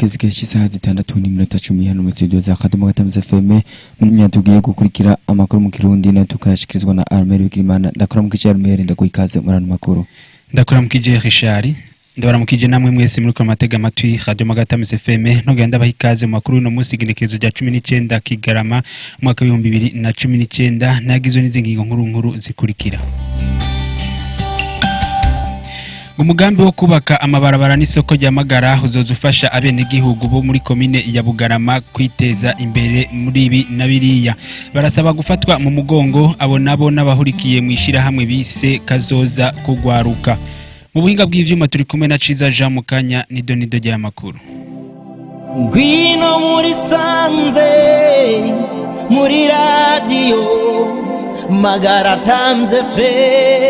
Tugeze igihe cy'isaha 6:10 hano muri studio za Kadomo Gatamuze FM. Mu tugiye gukurikira amakuru mu Kirundi na tukayashikirizwa na Armel Bigirimana. Ndakuramukije Armel, ndaguha ikaze muri ano makuru. Ndakuramukije Richard, ndabaramukije namwe mwese muri amatega amatwi Radio Magatamuze FM. Ntugenda ndabaha ikaze mu makuru uno munsi, igenekerezo rya 19 Kigarama umwaka w'2019, nagizwe n'izi ngingo nkuru nkuru zikurikira. Umugambi wo kubaka amabarabara n'isoko rya Magara uzoza ufasha abenegihugu bo muri komine ya Bugarama kwiteza imbere muri ibi na biriya. Barasaba gufatwa mu mugongo, abo nabo n'abahurikiye mu ishirahamwe bise Kazoza Kugwaruka. Mu buhinga bw'ivyuma turi kumwe na Ciza Jean Mukanya. Nido nido rya makuru. Ngwino muri sanze, muri radiyo Magara Times FM.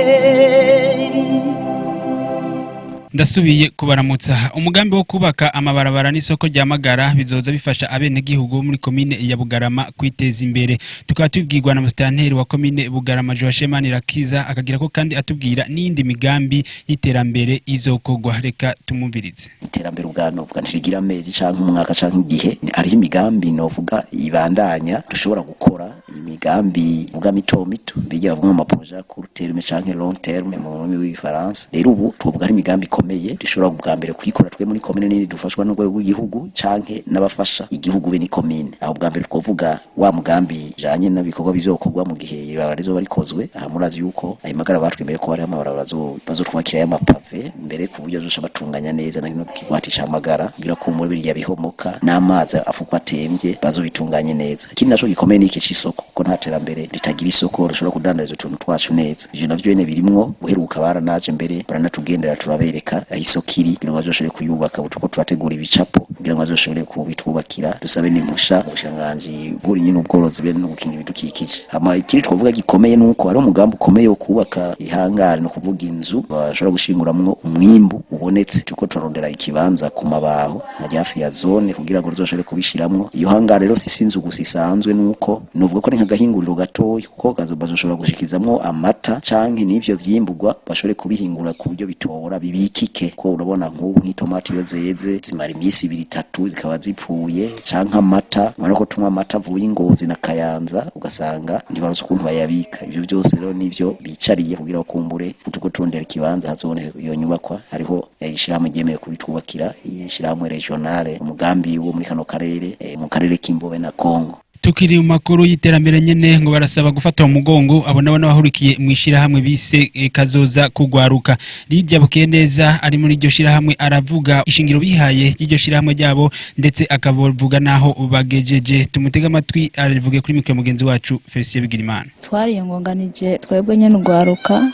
Ndasubiye kubaramutsa. Umugambi wo kubaka amabarabara n'isoko rya Magara bizoza bifasha abenegihugu bo muri komine ya Bugarama kwiteza imbere. Tukaba tubwirwa na musitanteri wa komine Bugarama, Joachim Manirakiza, akagira ko kandi atubwira n'iyindi migambi y'iterambere izokorwa. Reka tumumvirize. Iterambere ubwa novuga ntirigira amezi canke umwaka canke igihe. Hariho imigambi novuga ibandanya dushobora gukora, imigambi uvuga mito mito, bijya bavuga mu ma projets court terme canke long terme mu rurimi rw'igifaransa. Rero ubu twovuga ari imigambi ikomeye dushobora bwa mbere kuyikora twe muri komine nini, dufashwa n'urwego rw'igihugu canke n'abafasha igihugu be ni komine. Aho bwa mbere twovuga wa mugambi janye n'abikorwa bizokorwa mu gihe ibarabara rizoba rikozwe. Aha murazi yuko ayo Magara batwemereye ko hariho amabarabara bazotwubakira y'amapave mbere, ku buryo azosha batunganya neza na kino kigwati c'Amagara, kugira ko muri biriya bihomoka n'amazi afukwa atemvye bazobitunganye neza. Ikindi naco gikomeye ni iki c'isoko, kuko nta terambere ritagira isoko rishobora kudandariza utuntu twacu neza. Ivyo navyo nyene birimwo. Guheruka baranaje mbere baranatugendera, turabereka aho isoko iri kugira ngo bazoshobore kuyubaka. Ubu turiko turategura ibicapo kugira ngo bazoshobore kubitwubakira, dusabe n'impusha mu bushikiranganji bw'uburimyi n'ubworozi be no gukinga ibidukikije. Hama ikindi twovuga gikomeye nuko hari umugambi ukomeye wo kubaka ihangare, no kuvuga inzu bashobora gushinguramwo umwimbu ubonetse. Turiko turarondera ikibanza ku mabaho nka hafi ya zone kugira ngo tuzoshobore kubishiramwo iyo hangare. Rero si inzu gusa isanzwe, nuko nuvuga ko ari nk'agahinguriro gatoyi, kuko bazoshobora gushikizamwo amata canke n'ivyo vyimburwa, bashobore kubihingura ku buryo bitobora, bibikike, ko urabona nk'ubu nk'itomati iyo zeze zimara iminsi 2, 3 zikaba zipfuye, canke amata. Urabona ko tunywa amata avuye i Ngozi na Kayanza, ugasanga ntibaronse ukuntu bayabika. Ivyo byose rero nivyo bicariye kugira ngo kumbure tuko turondera ikibanza hazoboneka iyo nyubakwa. Hariho ishirahamwe ryemeye kubitwubakira, ishirahamwe régionale, umugambi wo muri kano karere, mu karere k'Imbobe na Kongo. Tukiri mu makuru y'iterambere nyene, ngo barasaba gufata mu mugongo, abo nabo n'abahurikiye mu ishirahamwe bise Kazoza Kugwaruka. Lydia Bukeneza ari muri iryo shirahamwe, aravuga ishingiro bihaye ry'iryo shirahamwe ryabo, ndetse akavuga naho bagejeje. Tumutega amatwi, aravuge kuri mikro mugenzi wacu Felicien Bigirimana. Twariyungunganije twebwe nyene urwaruka,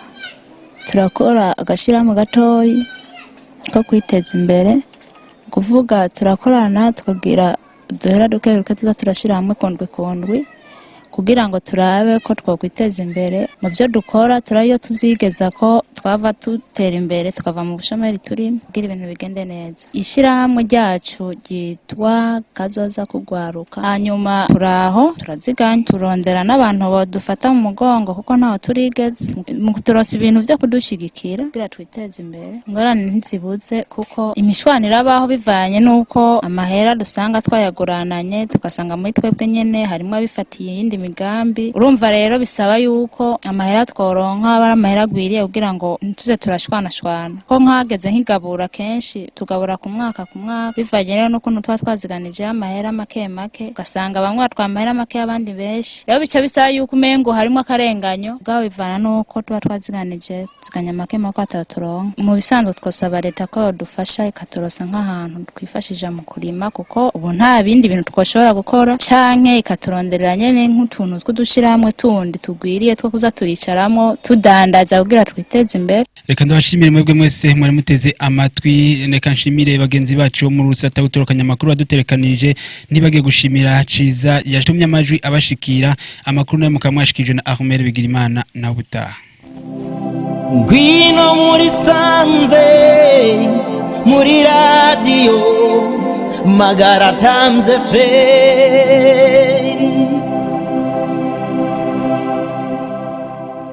turakora agashyirahamwe gatoyi ko kwiteza imbere. Kuvuga turakorana, tukagira uduhera duke duke tuza turashyira hamwe kundwi kundwi, kugira ngo turabe ko twakwiteza imbere mu byo dukora. Turayo tuzigeza ko twava dutera imbere, tukava mu bushomeri turimo, kugira ibintu bigende neza. Ishyirahamwe ryacu ryitwa Kazoza Kugwaruka. Hanyuma turaho turaziganya, turondera n'abantu badufata mu mugongo, kuko ntaho turigeze mu kuturonsa ibintu byo kudushigikira kugira twiteze imbere. Ingorane ntizibuze, kuko imishwano irabaho bivanye n'uko amahera dusanga twayagurananye, tugasanga muri twebwe nyene harimo abifatiye iyindi migambi. Urumva rero bisaba yuko amahera tworonka aba ari amahera agwiriye, kugira ngo ntituze turashwanashwana, ko nk'ahageze nk'igabura kenshi tugabura ku mwaka ku mwaka, bivanye rero n'ukuntu tuba twaziganije amahera make make, ugasanga bamwe batwaye amahera make, abandi benshi. Rero bica bisaba yuko umengo harimo akarenganyo bwabo, bivana n'uko tuba twaziganije, tuziganya make make atatu turonka. Mu bisanzwe twosaba leta ko yodufasha, ikaturosa nk'ahantu twifashisha mu kurima, kuko ubu nta bindi bintu twoshobora gukora, canke ikaturonderera nyene nk'utuntu tw'udushirahamwe tundi tugwiriye two kuza turicaramo tudandaza kugira twiteze imbere. Reka ndabashimire mwebwe mwese mwari muteze amatwi. Reka nshimire bagenzi bacu bo mu rusata gutorokanya amakuru baduterekanije, ntibagiye gushimira Ciza yatumye amajwi abashikira. Amakuru nayo mukaba mwashikijwe na Ahmed Bigirimana. Na ubutaha. Ngwino muri sanze, muri radiyo Magara Times FM.